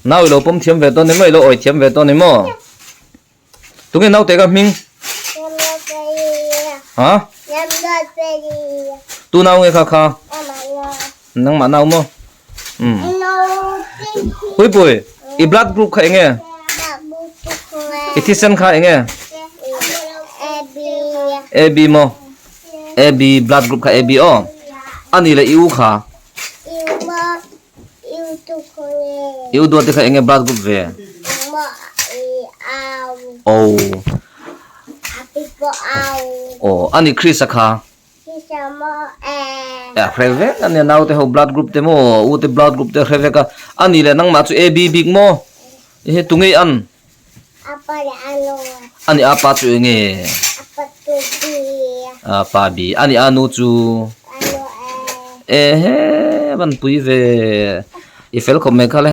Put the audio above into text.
Nau ilo pawm thiam ve dawn ni maw ilo awi thiam ve dawn ni maw tunge naute ka hming ha tu nau nge kha kha nangmah nau maw um puipui i blood group kha enge i thisen kha enge AB maw AB blood group kha AB aw ani leh i u kha I u duat te kha enge blood group ve? Oh. Oh, ani Chris a kha. Ya hre vek ani nau te ho blood group te mo u te blood group te hre vek a. Ani le nangmah chu AB bik mo. He tungei an. Ani apa chu enge? Apa B. Ani anu chu? Ehe, van pui ve. I fel khawp mai kha le.